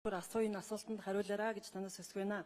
Асууя, энэ асуултанд хариулаарай гэж танаас хүсэж байна.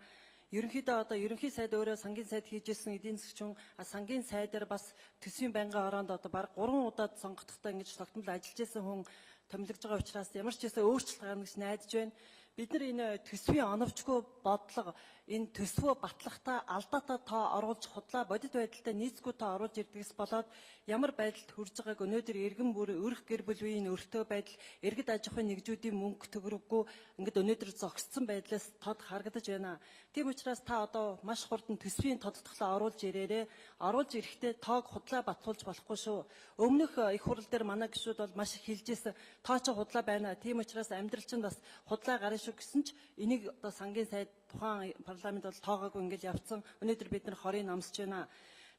Ерөнхийдөө одоо ерөнхий сайд өөрөө сангийн сайд хийж исэн эдийн засгчин, сангийн сайдаар бас төсвийн байнгын ороонд одоо бараг 3 удаад сонгогдохдоо ингэж тогтмол ажиллаж исэн хүн томилогдож байгаа учраас ямар ч байсан өөрчлөлт гарна гэж найдаж байна. Бид нар энэ төсвийн оновчгүй бодлого, энэ төсвөө батлахтаа алдаатай тоо оруулж, худлаа бодит байдалтай нийцгүй тоо оруулж ирдгээс болоод ямар байдалд хүрж байгааг өнөөдөр иргэн бүр өрх гэр бүл үеийн өртөө байдал, иргэд аж ахуйн нэгжүүдийн мөнгө төгрөггүй ингээд өнөөдөр зогссон байдлаас тод харагдаж байна. Тийм учраас та одоо маш хурдан төсвийн тодтголоо оруулж ирээрээ. Оруулж ирэхдээ тоог худлаа батлуулж болохгүй шүү. Өмнөх их хурал дээр манай гишүүд бол маш их хэлжсэн, тоо чи худлаа байна. Тийм учраас амьдрал чинь бас худлаа гарна шүү гэсэн ч энийг одоо сангийн сайд тухайн парламент бол тоогоогүй ингээд явцсан. Өнөөдөр бид нар хорыг намсж байна.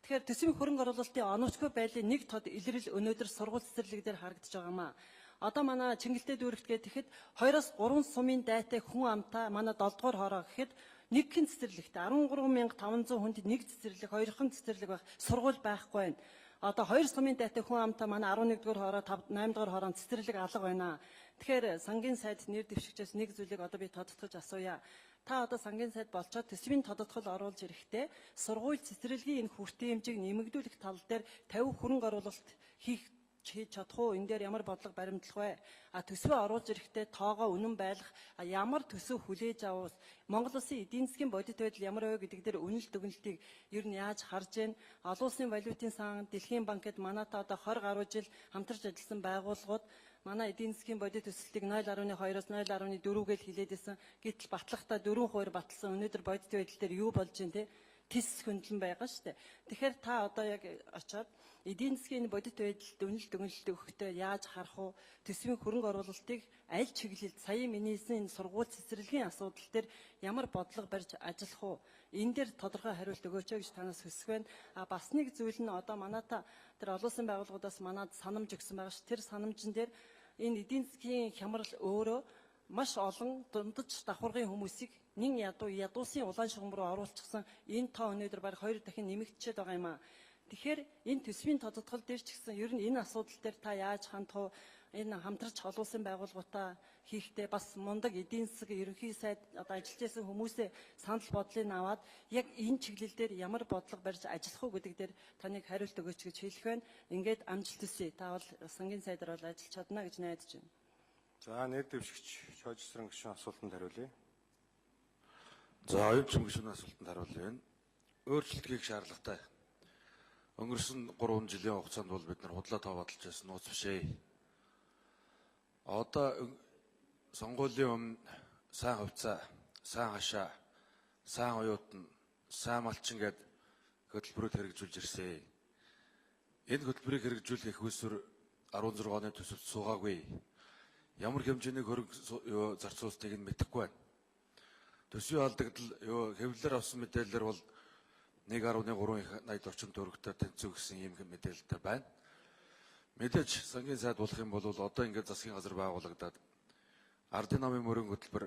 Тэгэхээр төсвийн хөрөнгө оруулалтын оновчгүй байдлын нэг тод илрэл өнөөдөр сургууль цэцэрлэг дээр харагдаж байгаа юм аа. Одоо манай Чингэлтэй дүүрэгт гэхэд 2-оос 3 сумын дайтай хүн амтаа манай 7 дугаар хороо гэхэд нэгхэн цэцэрлэгт 13,500 хүнд нэг цэцэрлэг, хоёрхан цэцэрлэг байх сургууль байхгүй байна. Одоо 2 сумын дайтай хүн амтаа манай 11 дугаар хороо, 5 8 дугаар хороонд цэцэрлэг алга байна. Тэгэхээр сангийн сайд нэр дэвшигчээс нэг зүйлийг одоо би тодтогч асууя. Та одоо сангийн сайд болчоод төсвийн тодотгол оруулж ирэхдээ сургууль цэцэрлэгийн энэ хүртээмжийг нэмэгдүүлэх тал дээр 50 хөрөнгө оруулалт хийх хийж чадах уу? Энэ дээр ямар бодлого баримтлах вэ? А төсвөө оруулж ирэхдээ тоогоо үнэн байлгах, ямар төсөв хүлээж авах, Монгол улсын эдийн засгийн бодит байдал ямар вэ гэдэг дээр үнэлт дүгнэлтийг ер нь яаж харж байна? Олон улсын валютын сан, Дэлхийн банкд манайтай одоо 20 гаруй жил хамтарч ажилласан байгууллагууд манай эдийн засгийн бодит өсөлтийг 0.2-оос 0.4 гэж хэлээд байсан. Гэтэл батлахтаа 4% баталсан. Өнөөдөр бодит байдал дээр юу болж байна те? Тис хөндлөн байгаа шүү дээ. Тэгэхээр та одоо яг очиод эдийн засгийн бодит байдалд үнэлт дүгнэлт өгөхдөө яаж харах вэ? Төсвийн хөрөнгө оруулалтыг аль чиглэлд, сая миний хэлсэн энэ сургууль цэцэрлэгийн асуудал дээр ямар бодлого барьж ажиллах вэ? Энэ дээр тодорхой хариулт өгөөч гэж танаас хүсэх байна. А бас нэг зүйл нь одоо манайта тэр олон улсын байгууллагуудаас манад санамж өгсөн байгаа ш. Тэр санамжин дээр энэ эдийн засгийн хямрал өөрөө маш олон дундаж давхаргын хүмүүсийг нэн ядуу ядуусын улаан шугам руу оруулчихсан, энэ тоо өнөөдөр бараг 2 дахин нэмэгдчихэд байгаа юм аа. Тэгэхээр энэ төсвийн тодотгол дээр ч гэсэн ер нь энэ асуудал дээр та яаж хандах вэ? Энэ хамтарч олон улсын байгууллагуудаа хийхдээ бас мундаг эдийн засаг ерөнхий сайд одоо ажиллаж байсан хүмүүсээ санал бодлыг аваад яг энэ чиглэл дээр ямар бодлого барьж ажиллах уу гэдэг дээр таныг хариулт өгөөч гэж хэлэх байна. Ингээд амжилт хүсье. Та бол сангийн сайдаар бол ажиллаж чадна гэж найдаж байна. За, нэр дэвшигч Чойжсран гишүүн асуултанд хариулъя. За, оюун гишүүний асуултанд хариулъя. Өөрчлөлт хийх шаардлагатай. Өнгөрсөн 3 жилийн хугацаанд бол бид нар худлаа тоо баталж байсан нууц биш ээ. Одоо сонгуулийн өмнө сайн хувьцаа, сайн хашаа, сайн оюутан, сайн малчин гээд хөтөлбөрүүд хэрэгжүүлж ирсэн. Энэ хөтөлбөрийг хэрэгжүүлэх их усүр 16 оны төсөвт суугаагүй. Ямар хэмжээний хөрөнгө зарцуулалтыг нь мэдэхгүй байна. Төсвийн алдагдал юу хэвлэлээр авсан мэдээлэлээр бол 1.3 их 80 орчим төгрөгтэй тэнцүү гэсэн ийм мэдээлэлтэй байна. Мэдээж сангийн сайд болох юм бол одоо ингээд засгийн газар байгуулагдаад ардын намын мөрийн хөтөлбөр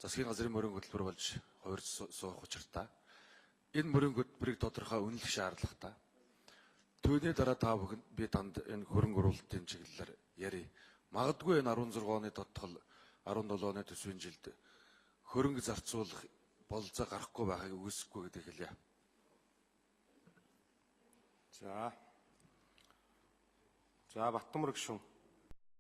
засгийн газрын мөрийн хөтөлбөр болж хувирч суух учиртай. Энэ мөрийн хөтөлбөрийг тодорхой үнэлэх шаардлагатай. Түүний дараа та бүхэн би танд энэ хөрөнгө оруулалтын чиглэлээр ярив. Магадгүй энэ 16 оны тодтол 17 оны төсвийн жилд хөрөнгө зарцуулах бололцоо гарахгүй байхыг үгүйсэхгүй гэдэг хэлье. За. За, Баттамар гишүүн.